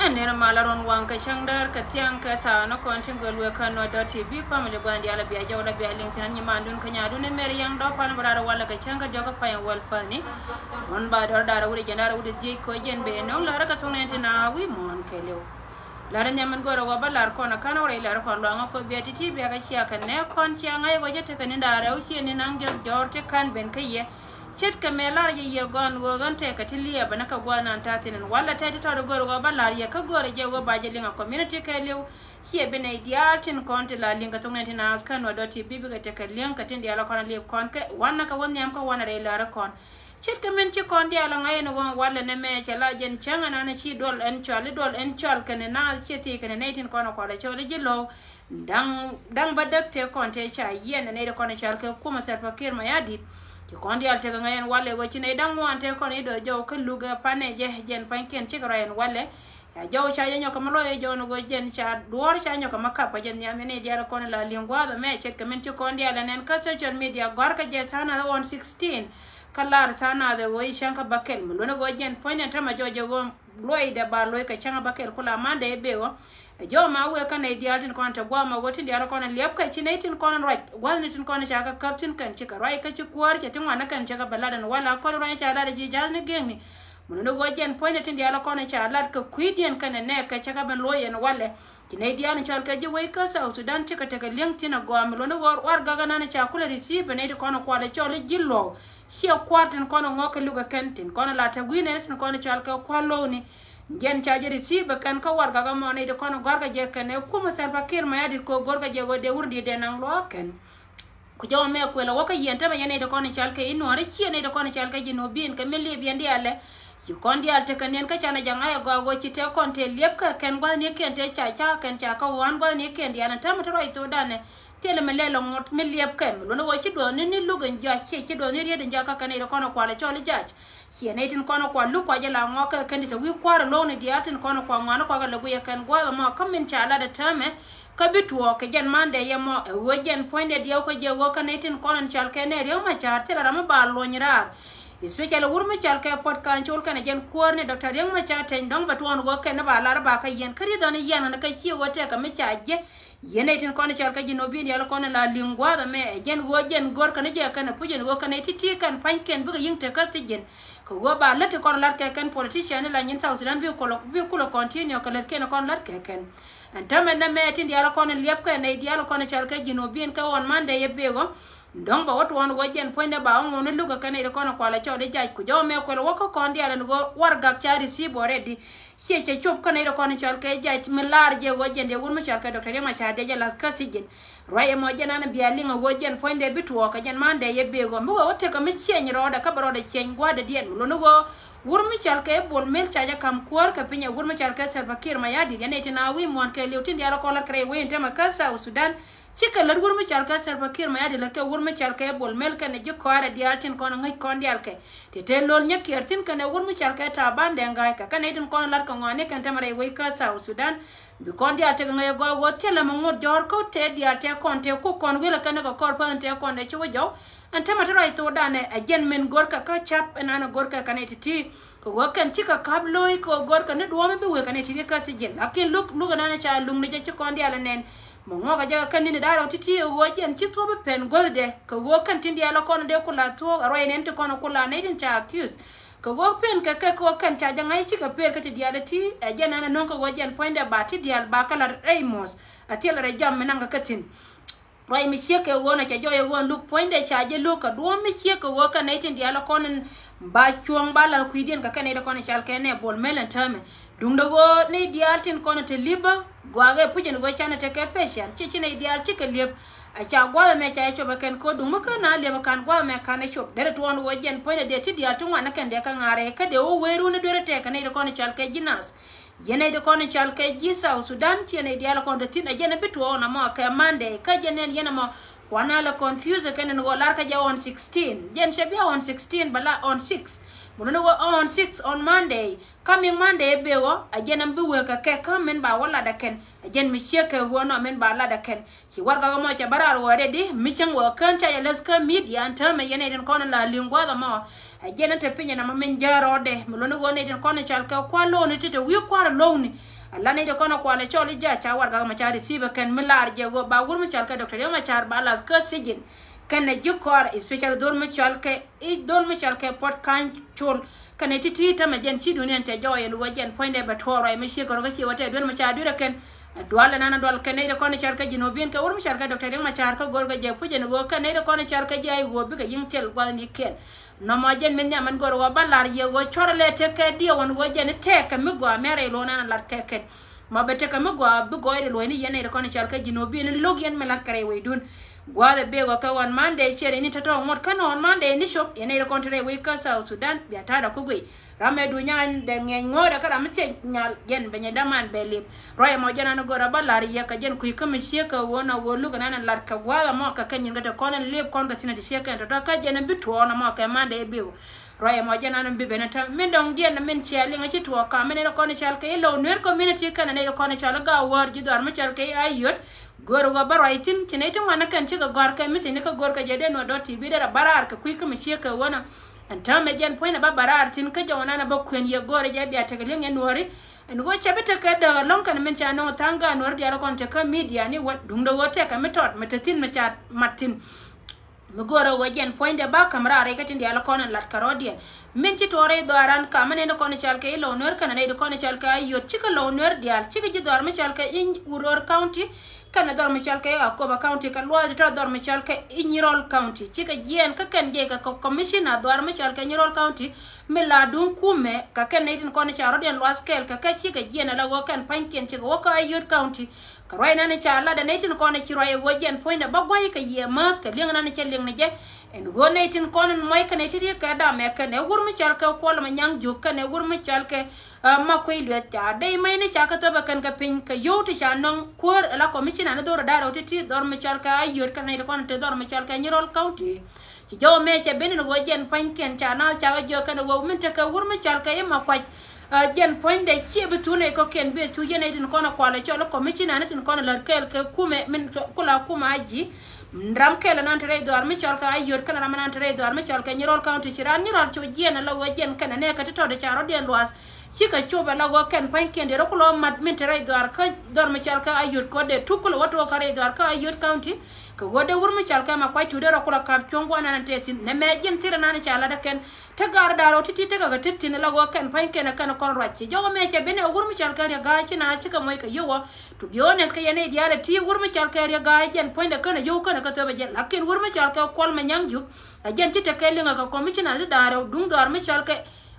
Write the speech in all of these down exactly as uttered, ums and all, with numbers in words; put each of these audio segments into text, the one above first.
Nɛn ma la ruɔ̱n waŋ kɛ cäŋ däär kɛ thiaŋ kɛ thaak ni kɔn tin gɔl wek kä Nuer dot T V family gua̱n diaal a bia jɔw la bia liŋ tin an nyimandun kä nyaadun ni mer yaŋ dɔ̱k pan bä raar walɛ kɛ cäŋ kä diɔ̱k kä pany wäl päni. Ruɔ̱n ba dɔr da̱r a wut jiɛn da̱r a wut dhiec kɔ jiɛn ben no̱ŋ la̱r kä thok nɛn tin a wi̱i̱ muɔ̱ɔ̱n kɛɛliw. La̱r nhiam min go̱o̱r a wä bä la̱r kɔn a ka̱n a wä rɛy la̱r kɔn luaŋä kɔ bia ti̱ti̱ bia kä cia kɛ nɛ kɔn cia ŋa̱c a wä cä tekɛ ni da̱r a wä cie ni naŋ diɔ̱k jɔ̱ɔ̱r ti ka̱n ben kä yɛ. Ce̱tkɛ mëë lar yɛ yɛ gɔn ɣöö ɣän tëëkɛ ti liɛɛpä ni kɛ gua̱a̱th nan ta̱thi̱n in walɛ tëë ti tɔt i̱ go̱r ɣöö bä lar yɛ kä go̱rɛ jɛ ɣöö ba jɛ liŋ a community kɛɛliw. Ciɛ bi nɛy diaal tin kɔn ti la liŋ kɛ thok nɛn tin a ɣäth kä Nuer dot T V bikɛ tekɛ li̱eŋ kɛ tin diaal a kɔn a liɛp kɔn kɛ wanɛ kɛ wä nhiam kä wanɛ rɛy lar kɔn. Ce̱tkɛ min ci kɔn diaal a ŋa̱c in ɣöö walɛ nɛmɛ cɛ la jɛn cäŋ ɛnan ci duɔl ɛn cɔal i̱ duɔl ɛn cɔal kɛnɛ naath ciɛ thiec kɛnɛ nɛy tin kɔn a kualɛ cɔl i̱ ji̱ lo̱w. Da̱ŋ da̱ŋ bä däk tëë kɔn tëë ca yiɛn ɛ nɛy ti kɔn ɛ cɔal kɛ kumɛ Salva Kiir Mayardit. Ci kɔn diaal tekɛ ŋäc ɛn walɛ ɣöö ci nɛy da̱ŋ ŋuan tëë kɔn i̱ dɔ̱ jɔw kä luk ɛ panɛ jɛ jɛn pa̱nykiɛn cikɛ ruac ɛn walɛ. Ca jɔw ca jɛ nyɔk kɛ mä luɔc ɛ jɔw ni ɣöö jɛn ca duɔ̱ɔ̱r ca nyɔk kɛ mä kap kɛ jɛ nhiam ɛ nɛy diaal kɔn ɛ la li̱eŋ gua̱a̱th ɛmɛ ce̱tkɛ min ci kɔn diaal ɛ nɛn kä social media gɔ̱a̱r kɛ jɛ tha̱a̱ŋ nath ɛ ɣɔn sixteen. Kä lar tha̱a̱ŋ nath ɛ ɣöö i̱ cäŋ kä bäkɛl mi luɔ̱n ɛ ɣöö jɛn puɔ̱nydɛ tämɛ jɔw jɛ ɣöö luɔydɛ ba loc kɛ cäŋ bäkɛl ku la Monday ɛ bek ɔ. Ɛ jɔw ma wëë kä nɛy diaal tin kɔn te gua̱a̱th ma wä tin diaal kɔn ɛ liɛp kɛ ci nɛy tin kɔn ruac gua̱thni tin kɔn ca kɛ käp tin kɛn ci kɛ ruac kä ci kuäär cɛ ti ŋuan ni kɛn cɛ kɛ bɛ lat ɛn walɛ a kɔn ruac ca lat ɛ ji̱ ja̱thni gi̱eŋni. Mun ni ɣöö jɛn puɔ̱nydɛ tin diaal kɔn ca lat kɛ kui̱diɛn kɛn ɛ nɛɛkɛ cɛ kɛ ben loc ɛn walɛ. Ci nɛy diaal in cɔal kɛ ji̱ wec kä South Sudan cikɛ tekɛ li̱eŋ thi̱n agɔaa mi luɔ̱ni ɣöö warɛgak ɛnan ca kulɛ receive nɛy ti kɔn kualɛ cɔl i̱ ji̱ luɔ̱w. Ciɛ kua̱r tin kɔn ŋɔk kɛ luk ɛ kɛn tin kɔn la te gui̱n ɛn tin kɔn cɔal kɛ kua̱r lo̱wni. Jɛn ca jɛ receive ɛ kɛn kä warɛgak ɛmɔ nɛy ti kɔn gɔ̱a̱rkɛ jɛ kɛn ɛ kumɛ Salva Kiir Mayardit kɛ ɣöö go̱rkɛ jɛ ɣöö dee wur in di̱i̱t dee naŋ luaak kɛn. Ku jɔw mɛ kuël a wä kä yɛn tämɛ yɛn nɛy ti kɔn i̱ cal kɛ i̱ nuɔ̱ɔ̱ri ciɛ nɛy ti kɔn i̱ cal kɛ ji̱ nuɔ̱ɔ̱r bi̱i̱n kɛ min liep yɛn diaal ɛ. Ci kɔn diaal tekɛ niɛn kä canɛ jɛ ŋa̱c ɛ gɔaa ɣöö ci tëë kɔn tëë liep kä kɛn gua̱thnikiɛn tëë ca ca kɛn ca kä ɣɔ̱a̱n gua̱thnikiɛn diaal ɛn tämɛ te ruac thokdan ɛ. Thilɛ mi lɛl ɛ ŋuɔ̱t mi liep kɛ mi luɔ̱n ɛ ɣöö ci duɔ̱ɔ̱ni ni luk in jɔak ciɛ ci duɔ̱ɔ̱ni riet in jɔak kä kɛn nɛy ti kɔn ɛ kualɛ cɔl i̱ jac. Ciɛ nɛy tin kɔn kua luk kua jɛ la ŋɔk kɛ kɛn ti te wi̱i̱ kua̱r lo̱o̱ni diaal tin kɔn kua ŋuan kua kɛ lɛ guiyɛ kɛn gua̱a̱th ɛmɔ kä min ca lat ɛ täämɛ. Kä bi tuɔɔk kɛ jɛn Monday ɛmɔ ɛ ɣöö jɛn puɔ̱nydɛ diɛw kä jɛ ɣöö kä nɛy tin kɔn in cɔal kɛ nɛ Riek Machar thilɛ ram mi ba luɔ̱ny raar. Especially wur mi cɔal kɛ Puɔt Ka̱n Col kɛnɛ jɛn kuäär ni Doctor Riek Machar Teny dɔ̱ŋ bɛ tuɔɔn ɣöö kɛn ni ba lar ba kä yɛn kä riet ɔn i̱ yɛn ɔn kä ciɛ ɣöö tɛkɛ mi ca jɛ. Yɛn nɛy tin kɔn i̱ cɔal kɛ ji̱ nɔ bi̱i̱n diaal kɔn i̱ la li̱ŋ gua̱a̱th ɛmɛ ɛ jɛn ɣöö jɛn go̱r kɛn i̱ jɛ kɛn ɛ puc ɛn ɣöö kɛn nɛy ti̱ti̱ kɛn pa̱nykɛn bikɛ yi̱ŋ tekä thi̱c jɛn. Kɛ ɣöö ba lät ti kɔn la̱t kɛ kɛn politician i̱ la nyin South Sudan bi kulɛ, bi kulɛ continue kɛ lät kɛn kɔn la̱t kɛ kɛn. Ɛn täämɛ nɛmɛ tin diaal kɔn i̱ liɛp kɛn nɛy diaal kɔn i̱ cɔal kɛ ji̱ nɔ bi̱i̱n kɛ ɣɔn Monday ɛ bek ɔ. Dɔ̱ŋ bɛ wä tuɔɔn ɣöö jɛn puɔ̱nydɛ ba wä ŋuɔ̱n i̱ luk ɛ kɛn nɛy ti kɔn i̱ kualɛ cɔl i̱ jac ku jɔw mɛ kuɛl wä kä kɔn diaal ɛn ɣöö warɛgak ca receive already. Ciɛ cɛ cop kä nɛy ti kɔn i̱ cɔal kɛ jac mi laar jɛ ɣöö jɛn dee wur mi cɔal kɛ Doctor Riek Machar dee jɛ lath kä thi̱c jɛn. Ruac ɛmɔ jɛn an bia liŋ ɛ ɣöö jɛn puɔ̱nydɛ bi tuɔɔk kɛ jɛn Monday ɛ bek ɔ mi wee wä tekɛ mi cieny rɔɔdɛ kä bɛ rɔɔdɛ cieny gua̱a̱dɛ diɛn mi luɔ̱n i̱ ɣöö wur mi cɔal kɛ Bol Mel ca jɛ ka̱m kuäär kɛ piny ɛ wur mi cɔal kɛ Salva Kiir Mayardit yɛn nɛy tin a wi̱i̱ muɔ̱ɔ̱n kɛɛliw tin diaal kɔn la̱t kɛ rɛy wec in täämɛ kä South Sudan. Cikɛ lät wur mi cɔal kɛ Salva Kiir Mayardit lät kɛ wur mi cɔal kɛ Bol Mel kɛnɛ ji̱ kɔaarɛ diaal tin kɔn ŋäc kɔn diaal kɛ. Ti te lo̱l nyɛ kiɛɛr thi̱n kɛnɛ wur mi cɔal kɛ Taban Deng Gai kɛ kɛn nɛy tin kɔn la̱t kɛ ŋɔaani kɛn tɛmɛ rɛy wec kä South Sudan. Bi kɔn diaal tekɛ ŋäc ɛ gɔaa ɣöö thilɛ mi ŋot jɔ̱ɔ̱r kä tëë diaal tɛɛ kɔn tɛɛ kuk kɔn wi̱lɛ kɛn ni kɛ kɔr päth in tɛɛ kɔn dee ci wä jɔw. Ɛn täämɛ te ruac thokdan ɛ jɛn min go̱rkɛ kä cap ɛn an go̱rkɛ kɛn nɛy ti̱ti̱. Kɛ ɣöö kɛn cikɛ ka̱p lo̱c kɛ ɣöö go̱rkɛ ni duɔ̱ɔ̱m i̱ bi wëë kɛn nɛy ti̱ti̱ kä thi̱c jɛn lakin luk luk ɛn an ca luŋni jɛ ci kɔn diaal ɛ nɛn. Mɛ ŋɔkɛ jɛ kɛ kɛn ni̱n da̱rɛ wä ti̱ti̱ ɛ ɣöö jɛn ci thuɔ̱p i̱ pɛn guäthdɛ kɛ ɣöö kɛn tin diaal ɛ kɔn dee kula thuɔ̱k ɛ ruac nɛn ti kɔn kula nɛy tin ca accuse. Kɛ ɣöö pen kɛ kɛ kɛ ɣöö kɛn ca jɛ ŋa̱c cikɛ per kä ti diaal ɛ ti ɛ jɛn ɛn ɛ no̱ŋ kɛ ɣöö jɛn puɔ̱nydɛ ba ti diaal ba kɛ la̱t rɛy muɔ̱th. A thilɛ rɛy jɔam mi naŋ kɛ kä thi̱n. Ruac mi ciek kɛ ɣöö nɛ cɛ jɔɔc ɛ ɣöö ɛn luk puɔ̱nydɛ ca jɛ luk kɛ duɔ̱ɔ̱m mi ciek kɛ ɣöö kɛn nɛy tin diaal ɛ kɔn in ba cuɔ̱ɔ̱ŋ ba la̱th kui̱diɛn kɛ kɛn nɛy ti kɔn in cal kɛ nɛ Bol Mel ɛn täämɛ. Duundɛ ɣöö nɛy diaal tin kɔn te li̱pä gua̱a̱k ɛ puc ɛn ɣöö canɛ tekɛ pecɛl ci ci nɛy diaal cikɛ li̱ep. A ca gua̱a̱th ɛmɛ ca jɛ cop ɛ kɛn ko̱ duŋ mi kä na li̱ep ɛ ka̱n gua̱a̱th ɛmɛ ka̱n ɛ cop derɛ tuɔɔn ɣöö jɛn puɔ̱nydɛ dee ti diaal ti ŋuan ɛ kɛn dee kä ŋa̱r ɛ kä dee wä wee run ɛ duer ɛ tɛk kɛ nɛy ti kɔn in cal kɛ ji̱ nath. Yɛn nɛy ti kɔn in cal kɛ ji̱ South Sudan ciɛ nɛy diaal kɔn te thi̱n ɛ jɛn ɛ bi tuɔɔk ɛn ɛmɔ kɛ Monday kä jɛn nɛn yɛn ɛmɔ. Kuan a lɛ confuse kɛn in ɣöö lar kä jɛ on sixteen. Jɛn cɛ bia on sixteen bɛ la on six. Mun ni wä on six on Monday. Coming Monday bee wä a jɛn ɛn bi wee kɛ kɛ kä min ba wä lat ɛ kɛn. A jɛn mi ciek kɛ wä nɔ min ba lat ɛ kɛn. Ci warɛgak mɔ cɛ bä raar wä rɛdi mi cäŋ wä kään ca jɛ läth kä media ɛn täämɛ yɛn nɛy tin kɔn la li̱ŋ gua̱a̱th ɛmɔ. A jɛn ɛn te piny ɛn ɛmɔ min jääri rɔɔdɛ mi luni wä nɛy tin kɔn cɔal kɛ kua̱r lo̱wni ti te wi̱i̱ kua̱r lo̱wni. A la nɛy tin kɔn kualɛ cɔl i̱ ja̱ ca warɛgak mɔ ca receive ɛ kɛn mi laar jɛ wä ba wur mi cɔal kɛ Doctor Riek Machar ba lath kä sijin. Kɛnɛ ji̱ kɔaarɛ, especially dhol mi cɔal kɛ i̱ dhol mi cɔal kɛ Port Kany Col. Kɛnɛ ti̱ti̱ tämɛ jɛn ci duŋni ɛn tɛ jɔɔy ɛn ɣöö jɛn puɔ̱nydɛ bɛ tuɔɔk ruac mi ciek kɔn kä ciɛ wä tɛ duel mi ca dui̱r ɛ kɛn. A dual ɛn an a dual kɛn nɛy ti kɔn i̱ cɔal kɛ Jinubin kɛ wur mi cɔal kɛ Doctor Riek Machar kä go̱r kɛ jɛ puc ɛn ɣöö kɛn nɛy ti kɔn i̱ cɔal kɛ ji̱ a i̱ ɣöö bikɛ yi̱ŋ thil gua̱thni kɛn. Nɔmɔ jɛn min nhiam ɛn go̱r ɣöö ba la̱r yɛ ɣöö cɔrɛ lɛ tek kɛ diɛw ɛn ɣöö jɛn i̱ tɛɛk kɛ mi gɔaa mɛrɛ i̱ lo̱n an a la̱r kɛ kɛn. Ma bɛ tekɛ mi gɔaa bi gɔɔydɛ luɔ̱cni yɛn nɛy ti kɔn i̱ cɔal kɛ Jinubin lo̱k yɛn mi la̱t kɛ rɛy wecdun. Gua̱a̱th ɛ bek wä kɛ ɣɔn Monday ciɛ rɛy ni tɔ̱tɔ̱ ŋuɔ̱t kɛn ɣɔn Monday ni cop yɛn nɛy ti kɔn te rɛy wec kä South Sudan bia ta̱a̱dɛ ku guiy. Ram ɛ dunya dɛ ŋiɛc ŋo̱o̱dɛ kä ram mi thiec nyal jɛn bɛ nyɛ daman bɛ lip. Ruac ɛmɔ jɛn an go̱rɛ bä la̱r yɛ kɛ jɛn kui̱ kä mi ciek kɛ ɣöö na ɣöö luk ɛn an la̱t kɛ gua̱a̱th ɛmɔ kɛ kɛn nyin kɛ te kɔn ɛn lip kɔn kɛ thi̱n ɛ ti ciek kɛn tɔ̱tɔ̱ kä jɛn ɛn bi tuɔɔk nɔmɔ kɛ Monday bek wä. Ruac ɛmɔ jɛn an bi ben ɛ täämɛ min dɔ̱ŋ diɛn min cia liŋ ɛ ci tuɔɔk ka min nɛy ti kɔn i̱ cɔal kɛ i̱ Low Nuer community kɛnɛ nɛy ti kɔn i̱ cɔal i̱ Gawär ji̱ dhɔaar mi cɔal kɛ i̱ Ayod. Go̱o̱r ɣöö bä ruac thi̱n ci nɛy ti ŋuan ɛ kɛn cikɛ gɔ̱a̱r kɛ mi thi̱n i̱ kä go̱o̱r kɛ jɛ dee nuɔ̱t dɔ̱r ti bi derɛ bä raar kɛ kui̱ kä mi ciek kɛ ɣöö nɔ. Ɛn täämɛ jɛn puɔ̱nydɛ bä bä raar thi̱n kä jɔwä nan ɛ bä kuën yɛ go̱o̱r ɛ jɛ bia tekɛ liŋ yɛ nuɔ̱ɔ̱ri. Ɛn ɣöö cɛ bi tekɛ däk ɛlɔ̱ŋ kɛnɛ min ca nɔŋ tha̱a̱ŋ gaat nuɔ̱ɔ̱ri diaal ɛ kɔn tekɛ media ni wä duŋdɛ ɣöö tɛkɛ mi tɔt mi te thi̱n mi ca mat thi̱n. Mi go̱o̱rä wä jɛn puɔ̱nydɛ ba ka̱m raar rɛy kä tin diaal kɔn in lat kärɔ̱diɛn. Min ci tuɔɔk rɛy dhɔaaran ka̱m mi nɛy ti kɔn i̱ cɔal kɛ i̱ Low Nuer kɛnɛ nɛy ti kɔn i̱ cɔal kɛ Ayod cikɛ Low Nuer diaal cikɛ ji̱ dhɔaar mi cɔal kɛ i̱ Uror County. Kɛnɛ dhɔr mi cɔal kɛ i̱ Akobo County kɛ luɔth ti tɔ̱ dhɔr mi cɔal kɛ i̱ Nyirol County cikɛ jiɛɛn kä kɛn jiɛc kɛ kɔ-, commissioner dhɔaar mi cɔal kɛ Nyirol County. Mi la duŋ kumɛ kɛ kɛn nɛy tin kɔn i̱ ca rɔ̱diɛn luath kɛɛl kɛ kɛ cikɛ jiɛɛn ala ɣöö kɛn pa̱nykiɛn cikɛ wä kä Ayod County. Kɛ ruac nan ca lat ɛ nɛy tin kɔn ci ruac ɛ ɣöö jɛn puɔ̱nydɛ bä gua̱c kɛ yiëë määth kɛ li̱eŋ nan cɛ li̱eŋ ni jɛ. Ɛn ɣöö nɛy tin kɔn in muɔc kɛn ɛ ti̱ti̱ kɛ dam ɛ kɛn ɛ wur mi cɔal kɛ Kuɔl Manyaŋ Juuk kɛn ɛ wur mi cɔal kɛ, ah, Makuei Lueth ca dee mɛy ni ca kä thöp ɛ kɛn kɛ piny kɛ yio̱w ti ca nɔŋ kuäär ɛ la commissioner ni dhor ɛ da̱r ɛ wä ti̱ti̱ dhɔr mi cɔal kɛ Ayod kɛn nɛy ti kɔn te dhɔr mi cɔal kɛ Nyirol County. Ci jɔw mëë cɛ ben in ɣöö jɛn pa̱nykiɛn ca naath ca kɛ jiök kɛn ɣöö min tekɛ wur mi cɔal kɛ i̱ Makuac. Ah, jɛn puɔ̱nydɛ ciɛ bi thun ɛ kɔ̱kiɛn bi thu yɛn ɛ tin kɔn ɛ kualɛ cɔl ɛ commissioner ni tin kɔn ɛ lät kɛɛl kɛ kumɛ min kula kumɛ a ji̱. Ram kɛl ɛ nan te rɛy dhɔaar mi cɔl kɛ Ayod kɛn ram ɛ nan te rɛy dhɔaar mi cɔl kɛ Nyirol County ci raan Nyirol ci wä jiɛn ɛ la ɣöö jɛn kɛn ɛ nɛɛkɛ ti tɔt ɛ ca rɔ̱diɛn luaath. Cikɛ cop ɛ la ɣöö kɛn pa̱nykiɛn dee rɔ kulɔ mat min te rɛy dhɔaar kä dhɔr mi cɔal kɛ Ayod kɛ ɣöö dee tuk kulɔ wä tuɔɔk kä rɛy dhɔaar kä Ayod County. Kɛ ɣöö dee wur mi cɔal kɛ Makuac tuut dee rɔ kulɔ kap cuɔ̱ŋ guanan te thi̱n nɛmɛ ji̱n thilɛ nan ca lat ɛ kɛn. Te gaar da̱a̱r ɔ ti̱ti̱ tekɛ kɛ te thi̱n la ɣöö kɛn pa̱nykiɛn ɛ kɛn kɔn ruac ci jɔwä mëë cɛ ben ɛ wur mi cɔal kɛ Riek Gai ci na cikɛ moc kɛ yio̱w ɔ. To be honest kɛ yɛn nɛy diaal ɛ ti wur mi cɔal kɛ Riek Gai jɛn puɔ̱nydɛ känɛ yio̱w känɛ kä thöpɛ jɛ lakin wur mi cɔal kɛ Kuɔl Manyaŋ Juuk. Ɛ jɛn ci tekɛ liŋɛ kɛ commissioner ti da̱a̱r ɛ duŋ dhɔaar mi cɔal kɛ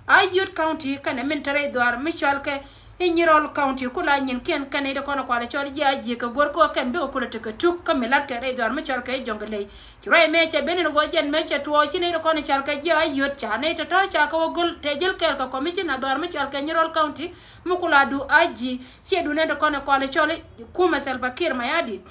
Ayod County kɛnɛ min te rɛy dhɔaar mi cɔal kɛ i̱ Nyirol County kula nyinkiɛn kɛn nɛy ti kɔn ɛ kualɛ cɔl ji̱ a ji̱ kɛ go̱r kɛ ɣöö kɛn bikɛ kulɛ tekɛ tuk kä mi latkɛ rɛy dhɔaar mi cɔal kɛ i̱ Jɔŋgɛ Ley. Ci ruac mëë cɛ ben in ɣöö jɛn mëë cɛ tuɔɔk ci nɛy ti kɔn ɛ cɔal kɛ ji̱ a Ayod ca nɛy tɔ̱tɔ̱ ca kɛ wä go̱l tɛ ji̱l kɛɛl kɛ commissioner dhɔaar mi cɔal kɛ Nyirol County mi kula du a ji̱ ciɛ du nɛy ti kɔn ɛ kualɛ cɔl i̱ kumɛ Salva Kiir Mayardit.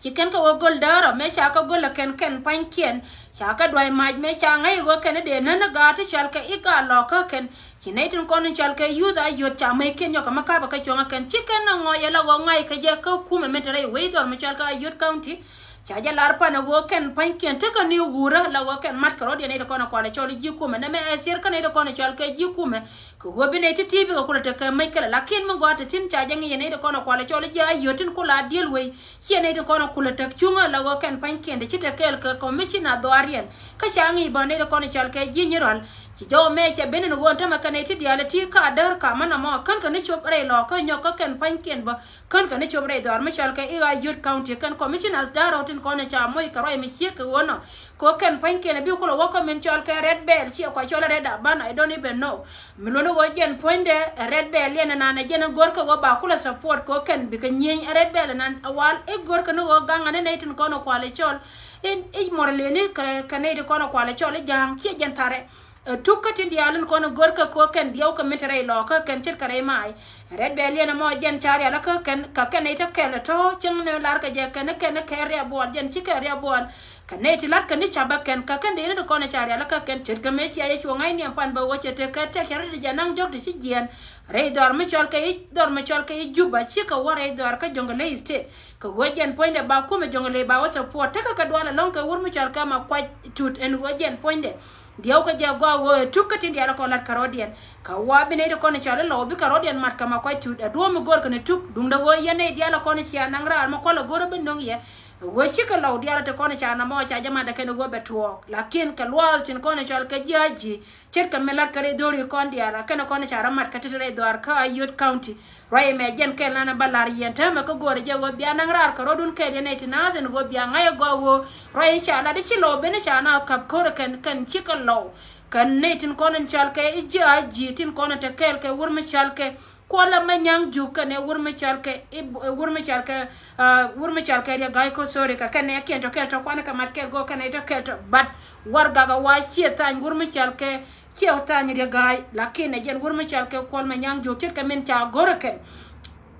Ci kɛn kɛ wä go̱l däärä mëë ca kɛ go̱l ɛ kɛn kɛn pa̱nykiɛn. Ca kɛ dua̱c mac mëë ca ŋäc ɛ ɣöö kɛn i̱ dee nän i̱ gaat ti cɔal kɛ i̱ gaat lɔ̱kä kɛn. Ci nɛy tin kɔn in cɔal kɛ youth Ayod ca mäckiɛn nyɔk kɛ mi ka̱pä kä cuɔ̱ŋä kɛn ci kɛn nɛ ŋɔc ɛ la ɣöö ŋa̱c kɛ jɛ kä kumɛ min te rɛy wec dhɔr mi cɔal kɛ Ayod County. Ca jɛ lar pan ɛ ɣöö kɛn pa̱nykiɛn tekɛ ni wurä la ɣöö kɛn mat kɛ rɔ̱diɛn nɛy ti kɔn ɛ kualɛ cɔl i̱ ji̱ kumɛ nɛmɛ ɛ thier kä nɛy ti kɔn ɛ cɔal kɛ ji̱ kumɛ. Kɛ ɣöö bi nɛy ti̱ti̱ bikɛ kulɛ tekɛ mäc kɛlɛ lakin mi gɔaa te thi̱n ca jɛ ŋi̱i̱c ɛ nɛy ti kɔn ɛ kualɛ cɔl i̱ ji̱ Ayod tin kulɛ a diël wec. Ciɛ nɛy ti kɔn kulɛ tek cuŋä la ɣöö kɛn pa̱nykiɛn ti ci te kɛɛl kɛ commissioner dhɔaariɛn. Kä ca ŋi̱i̱c bä nɛy ti kɔn cɔal kɛ ji̱ Nyirol. Ci jɔw mëë cɛ ben in ɣöö tämɛ kɛ nɛy ti diaal ti ka däär kamä nɔmɔ kän kɛ ni cop rɛy lɔɔkä nyɔk kä kɛn pa̱nykiɛn bä. Kän kɛ ni cop rɛy dhɔaar mi cɔal kɛ i̱ Ayod County kɛn commissioners da̱a̱r rɔw tin kɔn ca moc kɛ ruac mi ciek kɛ ɣöö nɔ. Kɛ ɣöö kɛn pa̱nykiɛn bi kulɛ wä kä min cɔal kɛ Red Belt ciɛ kua cɔl Red Aban, I don't even know. Mi luɔ̱ni ɣöö jɛn puɔ̱nydɛ ɛ Red Belt yɛn ɛnan ɛ jɛn ɛ go̱rkä ɣöö ba kulɛ support kɛ ɣöö kɛn bikɛ nyieny ɛ Red Belt ɛnan ɛ wal i̱ go̱rkä ni ɣöö gaŋ ɛn ɛ nɛy tin kɔn ɛ kualɛ cɔl. In i̱ mɔr leni kɛ kɛ nɛy tin kɔn ɛ kualɛ cɔl i̱ ja̱a̱ŋ ciɛ jɛn tharɛ. Ɛ tuk kä tin diaal in kɔn in gör kɛ kɛ kɛn diɛw kɛ min te rɛy lɔɔkä kɛn ce̱tkɛ rɛy maay. Red Belt yɛn ɛmɔ jɛn ca rial kä kɛn, kɛ kɛn nɛy te kɛl ɛ tɔ̱ cäŋ ni lar kɛ jɛ kɛn, kɛn kɛ rial buɔl, jɛn ci kɛ rial buɔl. Kɛ nɛy ti lat kɛ ni ca bä kɛn, kɛ kɛn dee ni ti kɔn ca rial kä kɛn ce̱tkɛ mëë cia yɛ cuɔ ŋa̱c niɛm pan bä wä cɛ tekɛ tɛk cɛ ri ti jɛ naŋ jɔk ti ci jiɛn. Rɛy dhɔr mi cɔl kɛ i̱, dhɔr mi cɔl kɛ i̱ Juba cikɛ wä rɛy dhɔr kä Jonglei State. Kɛ ɣöö jɛn puɔ̱nydɛ ba kumɛ Jonglei ba wä support tekɛ kɛ dual ɛlɔ̱ŋ kɛ wur mi cɔl kɛ Makuac Tut ɛn ɣöö jɛn puɔ̱nydɛ. Diɛw kɛ jɛ gɔaa ɣöö ɛ tuk kä tin diaal kɔn lat kärɔɔdiɛn. Kɛ wa bi nɛy ti kɔn cɔl ilɔw bi kärɔɔdiɛn mat kɛ Makuac Tut ɛ duɔ̱ɔ̱p mi go̱o̱r kɛn ɛ tuk duundɛ ɣöö yɛn nɛy diaal kɔn cia naŋ raar mi kualɛ go̱o̱r ɛ bi no̱ŋ yɛ. Ɣöö cikɛ lɔw diaal ti kɔn ca namɔ ca jɛ mat ɛ kɛn ɣöö bɛ tuɔɔk. Lakin kɛ luaath tin kɔn cɔl kɛ ji̱ a ji̱ ce̱tkɛ mi lat kɛ rɛy dho̱ri kɔn diaal a kɛn kɔn ca rɔ mat kɛ tet rɛy dhɔaar kä Ayod County. Ruac ɛmɛ jɛn kɛl nan bä lar yɛn täämɛ kä go̱o̱rɛ jɛ ɣöö bia naŋ raar kɛ rɔ̱dun kɛɛl yɛn nɛy ti naath ɛn ɣöö bia ŋa̱c ɛ gɔaa ɣöö ruac in ca lat i̱ ci lɔw ben i̱ ca na käp ko̱rɛ kɛn, kɛn cikɛ lɔw. Kɛn nɛy tin kɔn in cɔal kɛ i̱ ji̱ a ji̱ tin kɔn in te kɛɛl kɛ wur mi cɔal kɛ Kuɔlɛ Manyaŋ Juuk kɛnɛ wur mi cɔal kɛ i̱, wur mi cɔal kɛ, ah, wur mi cɔal kɛ Riɛk Ga̱a̱c Ko̱, sorry, kɛ kɛnɛ kiɛn tɔ kɛɛl tɔ kuan kɛ mat kɛɛl go̱o̱k kɛnɛ tɔ kɛɛl tɔ, but warɛgak ɛ wa ciɛ thany wur mi cɔal kɛ ciɛ thany Riɛk Ga̱a̱c, lakin ɛ jɛn wur mi cɔal kɛ Kuɔl Manyaŋ Juuk ce̱tkɛ min ca go̱rɛ kɛn.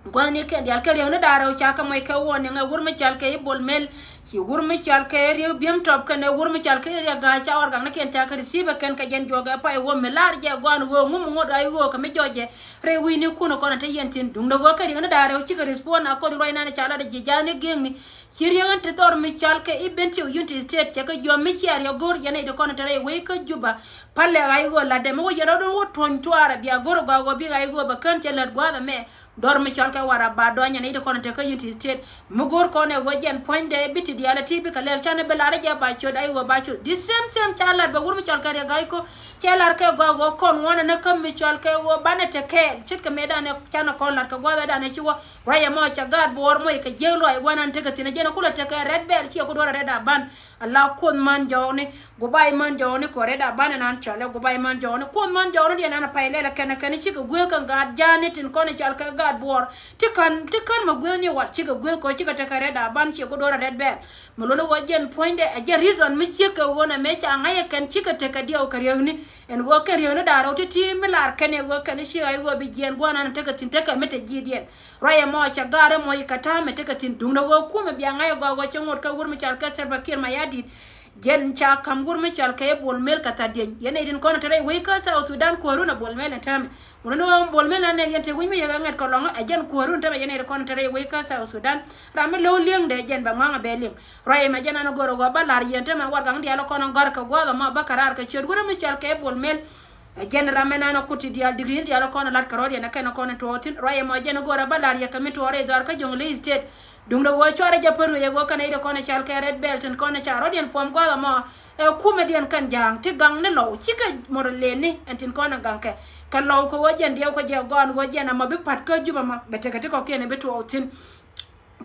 Gua̱thnikiɛn diaal kɛ riäk ni da̱ŋ rɛw ca kɛ mɔc kɛ warning ɛ wur mi cɔal kɛ i̱ Bol Mel. Ci wur mi cɔal kɛ Riɛk Bi̱em Tɔp kɛnɛ wur mi cɔal kɛ Riɛk Ga̱a̱c ca warɛgaknikiɛn ca kɛ receive ɛ kɛn kɛ jɛn juɔk ɛ pay ɣöö mi lar jɛ gɔaa ɛn ɣöö ŋu mi ŋot ɣaac ɣöö kɛ mi jɔɔc jɛ rɛy wi̱i̱nikun kɔn ɛ te yɛn thi̱n. Duundɛ ɣöö kɛ riäk ni da̱ŋ rɛw cikɛ respond according ruac nan ca lat ɛ ji̱ ja̱a̱ni gi̱eŋni. Ci riäk in te dhɔr mi cɔal kɛ i̱ Bentiu Unity State cɛ kɛ jiɔam mi cia riɛk go̱r yɛn nɛy ti kɔn ɛ te rɛy wec kä Juba. Palɛ ɣaac ɣöö latdɛ mi wä yɛn rɔ̱dun wä tuɔ̱ny tuaarɛ bia go̱r ɛ gɔaa ɣöö bi ɣaac ɣöö bɛ kään cɛ lät gua̱a̱th ɛmɛ. Dhɔr mi cɔal kɛ Warap ba dɔny ɛn i̱ ti kɔn tekɛ Unity State. Mi go̱o̱r kɔn ɛ ɣöö jɛn puɔ̱nydɛ bi ti diaal ɛ ti bikɛ lɛl canɛ bi lar ɛ jɛ ba ciöt a i̱ ɣöö ba ciöt. The same same ca lat bɛ wur mi cɔal kɛ Riɛk Ga̱a̱c Ko̱. Cɛ lar kɛ gɔaa ɣöö kɔn ŋuɔ̱nɛ ni kä mi cɔal kɛ ɣöö banɛ te kɛɛl. Ce̱tkɛ mëëdan ɛ canɛ kɔn lat kɛ gua̱a̱th ɛ dan ɛ ci wä. Ruac ɛmɔ cɛ gaat buɔɔr mɔc kɛ jiäk luaac gua̱a̱th nan tekɛ thi̱n ɛ jɛn ɛ kulɛ tekɛ Red Belt ciɛ ku duɔ̱ɔ̱r ɛ Red Aban. Ala Kuoth män jɔɔkni. Gubac män jɔɔkni kɔrɛ da banɛ nan cɔalɛ gubac män jɔɔkni. Kuoth män jɔɔkni diɛn nan a pay lɛl ɛ kɛn ɛ kɛn cikɛ guek kɛn gaat ja̱a̱ni tin kɔn cɔal kɛ gaat buɔɔr. Ti kän, ti kän mɛ guek ni wat cikɛ guek kɔ cikɛ tekɛ Red Aban ciɛ ku duɔ̱ɔ̱r a Red Belt. Mɛ luni wä jɛn puɔ̱nydɛ ɛ jɛn reason mi ciek kɛ ɣöö nɛ mɛ ca ŋa̱c ɛ kɛn cikɛ tekɛ diɛw kɛ riäkni. Ɛn ɣöö kɛn riäkni da̱ŋ rɛw ti̱ti̱ mi lar kɛn ɛ ɣöö kɛn ci ɣa̱c ɣöö bi jiɛn gua̱a̱th nan tekɛ thi̱n tekɛ mi te ji̱ diɛn. Ruac ɛmɔ cɛ ga̱r ɛmɔ i̱ kɛ ta̱a̱mɛ tekɛ thi̱n duundɛ ɣöö kumɛ bia ŋa̱c ɛ gɔaa ɣöö cɛ ŋot kɛ wur mi cɔal kɛ Salva Kiir Mayardit. Jɛn ca ka̱m wur mi cɔal kɛ i̱ Bol Mel kɛ tha̱a̱diɛn. Yɛn nɛy tin kɔn te rɛy wec kä South Sudan kuäärun ɛ Bol Mel ɛn täämɛ. Mun ni ɣöö Bol Mel anɛ yɛn te wi̱c mi yɛ kɛ ŋɛt kɛ lɔ̱ŋä ɛ jɛn kuäärun täämɛ yɛn nɛy tin kɔn te rɛy wec kä South Sudan. Ram mi lo̱w li̱eŋdɛ jɛn bɛ ŋɔ̱a̱ŋ ɛ bɛ li̱eŋ. Ruac ɛmɛ jɛn an go̱r ɛ ɣöö bä la̱r yɛn täämɛ warɛgakni diaal kɔn ɛ gɔ̱a̱r kɛ gua̱a̱th ɛmɔ bä kɛ raar kɛ ciöt wur mi cɔal kɛ i̱ Bol Mel. Ɛ jɛn ram ɛn an ɛ kut ti diaal digri ni diaal ɛ kɔn ɛ lat kɛ rɔ̱diɛn ɛ kɛn ɛ kɔn ɛ tuɔɔk thi̱n. Ruac ɛmɔ ɛ jɛn ɛ go̱o̱rɛ bä la̱r yɛ kɛ mi tuɔɔk rɛy dhɔaar kä Jonglei State. Duundɛ ɣöö cuarɛ jɛ pär wec ɛ ɣöö kɛn ɛ iti kɔn ɛ cɔal kɛ Red Belt tin kɔn ɛ ca rɔ̱diɛn puɔ̱m gua̱a̱th ɛmɔ. Ɛ kumɛdiɛn kɛn ja̱a̱ŋ ti gaŋ ni lɔw cikɛ mɔr leni ɛn tin kɔn ɛ gaŋ kɛ. Kɛ lɔw kɛ ɣöö jɛn diɛw kɛ jɛ gɔaa ɛn ɣöö jɛn ɛmɔ bi pa̱t kä Juba ɛmɔ bɛ tekɛ ti kɔ̱kiɛn ɛ bi tuɔɔk thi̱n.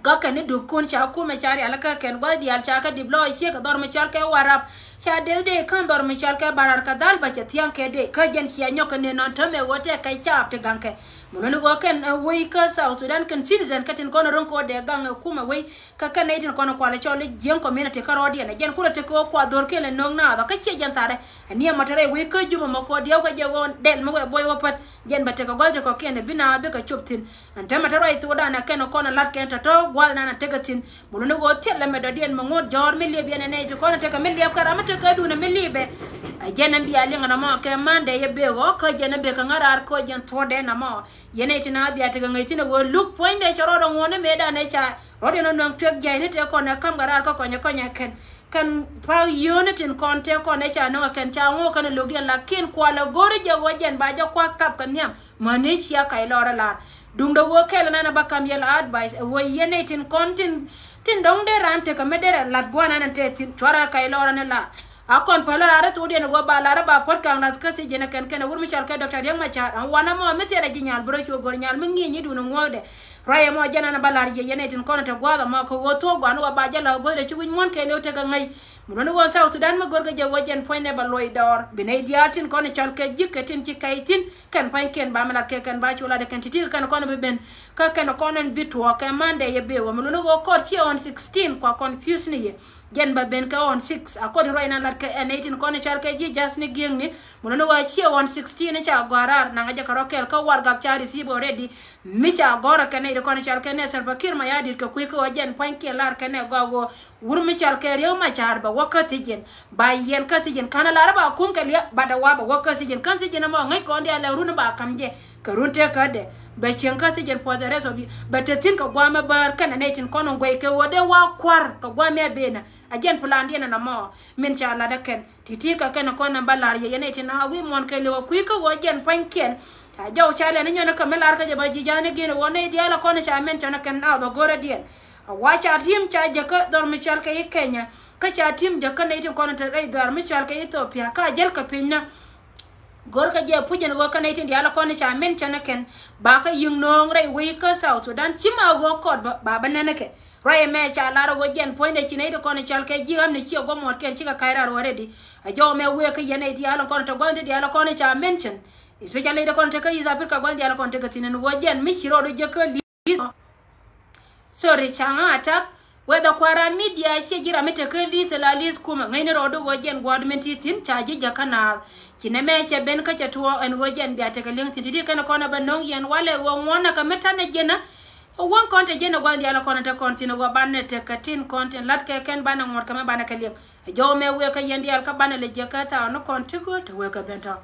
Kä kɛn ni dup kun ca kumɛ ca rial kä kɛn gua̱th diaal ca kɛ dip lɔɔc ciek kɛ dhɔr mi cɔal kɛ Warap. Ca dee dee kän dhɔr mi cɔal kɛ Barar kɛ dhal bä cɛ thia̱ŋ kɛ dee kä jɛn cia nyɔk kɛ nen nɔn täämɛ ɣöö tɛk kɛ caap ti gaŋ kɛ. Mɛ luni ɣöö kɛn ɛ wec kä South Sudan kɛn citizen kä tin kɔn ro̱ŋ kɛ ɣöö dee gaŋ ɛ kumɛ wec. Kä kɛn nɛy tin kɔn kualɛ cɔl i̱ Jiɛŋ community kä rɔɔdiɛn ɛ jɛn kulɛ tekɛ ɣöö kua dhorkiɛn lɛ no̱o̱ŋ naath ɔ kä ciɛ jɛn thaarɛ. Ɛ ni ɛmɔ te rɛy wec kä Juba mɔ kɛ ɣöö diɛw kɛ jɛ ɣöö dɛl mi wee buɔy wä pät. Jɛn bɛ tekɛ gua̱th ti kɔ̱kiɛn ɛ bi naath bikɛ cop thi̱n. Ɛn täämɛ te ruac thokdan ɛ kɛn ɛ kɔn ɛ la̱t kɛn tɔ̱tɔ̱ gua̱th nan ɛ tekɛ thi̱n. Mɛ luni ɣöö thilɛ mɛ dɔ̱diɛn mɛ ŋot jɔ̱ɔ̱r mi liep yɛn ɛ nɛy ti kɔn ɛ tekɛ mi liep kɛ ram mi tekɛ duundɛ mi liepɛ. Ɛ jɛn ɛn bia liŋ ɛn ɛmɔ kɛ Monday yɛ bek ɣɔ̱k kä jɛn ɛ bek kɛ ŋäraar kä jɛn thuɔ̱ɔ̱dɛ ɛn ɛmɔ. Yɛn nɛy tin a bia tekɛ ŋäc thi̱n ɛ ɣöö luk puɔ̱nydɛ cɛ rɔɔdɛ ŋuɔ̱n ni mëëdan ɛ ca rɔɔdɛ nɔ nuäŋ tuɛk jia̱cni tëë kɔn ɛ ka̱m kɛ raar kä kɔnyɛ kɔnyɛ kɛn. Kɛn pa̱a̱k yio̱o̱ni tin kɔn tëë kɔn ɛ ca nöŋ ɛ kɛn ca ŋo̱o̱k kɛn ɛ lo̱kdiɛn lakin kualɛ go̱ri jɛ ɣöö jɛn ba jɛ kua̱k kap kɛ nhiam. Mäni cia kac lɔr ɛ lar. Duundɛ ɣöö kɛl ɛn ɛn ɛ ba ka̱m yɛl advice ɛ ɣöö yɛn nɛy tin kɔn tin, tin dɔ̱ŋ dee raan tekɛ mi derɛ lat gua̱a̱r ɛn ɛn tëë thi̱n cuarɛ kac lɔr ɛn ɛ lar. A kɔn päl ɛ raar ɛ thokdiɛn ɛ ɣöö ba lar ɛ ba puɔ̱t ka̱ŋ la̱th kä thiec jɛn ɛ kɛn kɛn ɛ wur mi cɔal kɛ Doctor Riek Machar ɛn wanɛ mɔ mi thilɛ ji̱ nyal bi rɔ cu go̱r nyal mi ŋi̱i̱c nyi̱dun ɛ ŋuɔ̱ɔ̱kdɛ. Ruac ɛmɔ jɛn ɛn ɛ bä la̱r yɛ yɛn ɛ tin kɔn ɛ te gua̱a̱th ɛmɔ kɛ ɣöö thuɔ̱k gua̱a̱n wä ba jɛ la̱r go̱o̱th ɛ ci wi̱c muɔ̱n kɛɛliw tekɛ ŋäc. Mi luɔ̱ni ɣöö South Sudan mi görkɛ jɛ ɣöö jɛn puɔ̱nynɛ bɛ luɔc dɔɔr, bi nɛy diaal tin kɔn ɛ cɔl kɛ ji̱ kɛ tin ci kɛy thi̱n, kɛn pua̱nykiɛn ba mi lat kɛ kɛn ba cu lat ɛ kɛn ti̱ti̱ kɛ kɛn kɔn bi ben. Kä kɛn kɔn ɛn bi tuɔɔk kɛ Monday yɛ bëë wä. Mi luɔ̱ni ɣöö court ciɛ on sixteen kua confuse ni yɛ. Jɛn bɛ ben kɛ on six, according ruac nan lat kɛ ɛn nɛy tin kɔn ɛ cɔl kɛ ji̱ ja̱th ni gi̱eŋni. Mi luɔ̱ni ɣöö ciɛ on sixteen ca gɔ̱a̱r raar, naŋ a jɛ kɛ rɔ kɛɛl kä warɛgak ca receive already. Mi ca gɔ̱rä kɛn nɛy ti kɔn cal kɛn nɛ Salva Kiir Mayardit kɛ kui̱ kä ɣöö jɛn pua̱nykiɛn lar kɛn nɛ gɔaa ɣöö wur mi cal kɛ Riek Machar bɛ wä kä thi̱ji̱n. Ba yɛn kä thi̱ji̱n, ka̱n a lar ba kum kɛ liɛp, but a wa bɛ wä kä thi̱ji̱n. Kä thi̱ji̱n ɛmɔ ŋäc kɔn diaal lɛ run ba ka̱m jɛ kɛ run tëkädɛ. Bɛ cieŋ kä thi̱ji̱n for the rest of you. Bɛ te thi̱n kɛ gua̱a̱mɛ bäär kɛn nɛy tin kɔn in guɛy kɛ ɣöö dee wa kua̱r kɛ gua̱a̱mɛ a benä. A jɛn plandiɛn ɛn ɛmɔ min ca lat ɛ kɛn. Ti̱ti̱ kɛ kɛn kɔn nɛ bä la̱r yɛ yɛn ɛ ti na wi̱i̱ muɔ̱n kɛ li̱w ɛ kui̱ kä ɣöö jɛn pua̱nykiɛn. Ca jɔw ca lɛn inyɔn ɛ kɛ mi la̱r kä jɛ bä ji̱ ja̱a̱n i̱ gi̱n ɛ ɣöö nɛy diaal ɛ kɔn ca mention ɛ kɛn na dhɔ go̱rä diɛn. A wa ca ti̱i̱m ca jɛ kä dhɔr mi cɔal kɛ i̱ Kenya. Kä ca ti̱i̱m jɛ kä nɛy tin kɔn te rɛy dhɔr mi cɔal kɛ Ethiopia. Ka jäl kɛ piny na. Go̱rkɛ jɛ puc ɛn ɣöö kä nɛy tin diaal kɔn ca mention ɛ kɛn ba kä yi̱ŋ nööŋ rɛy wec kä South Sudan ci ma ɣöö kɔt ba, ba bä nɛn ɛ kɛ. Ruac ɛmɛ ca lar ɛ ɣöö jɛn puɔ̱nydɛ ci nɛy ti kɔn cɔl kɛ ji̱ ɣäm ni ciɛ guɔ muɔt kɛn cikɛ ka̱c raar ɣöö rɛdi. A jɔw ɛmɛ wëë kä yɛn nɛy diaal kɔn te gua̱n ti diaal kɔn ca mention. Especially nɛy ti kɔn te kä East Africa gua̱n diaal kɔn te kɛ thi̱n ɛn ɣöö jɛn mi ci rɔɔdu jɛ kä list. Sorry, ca ŋa attack. Whether kua̱ran media ciɛ ji̱ ram mi te kä list la list kumɛ ŋäcni rɔɔdu ɣöö jɛn gua̱a̱r min ti thi̱n ca ji̱ jɛ kä naath. Ci nɛmɛ cɛ ben kä cɛ tuɔɔk ɛn ɣöö jɛn bia tekɛ li̱eŋ thi̱n ti̱ti̱ kɛn kɔn ɛ bɛ no̱o̱ŋ yɛn walɛ ɣöö ŋuɔ̱n ɛ kɛ mi ta̱nɛ jɛn ɛ. Ɛ wäŋ kɔn te jɛn ɛ gua̱n diaal ɛ kɔn ɛ te kɔn thi̱n ɛ ɣöö banɛ tekɛ tin kɔn tin la̱t kɛ kɛn banɛ ŋuɔ̱t kɛ mɛ banɛ kɛ li̱eŋ. Ɛ jɔw mɛ wëë kä yɛn diaal kä banɛ lɛ jiɛ kɛ thaw ni kɔn ti gööl te wëë kɛ ben tɔ̱.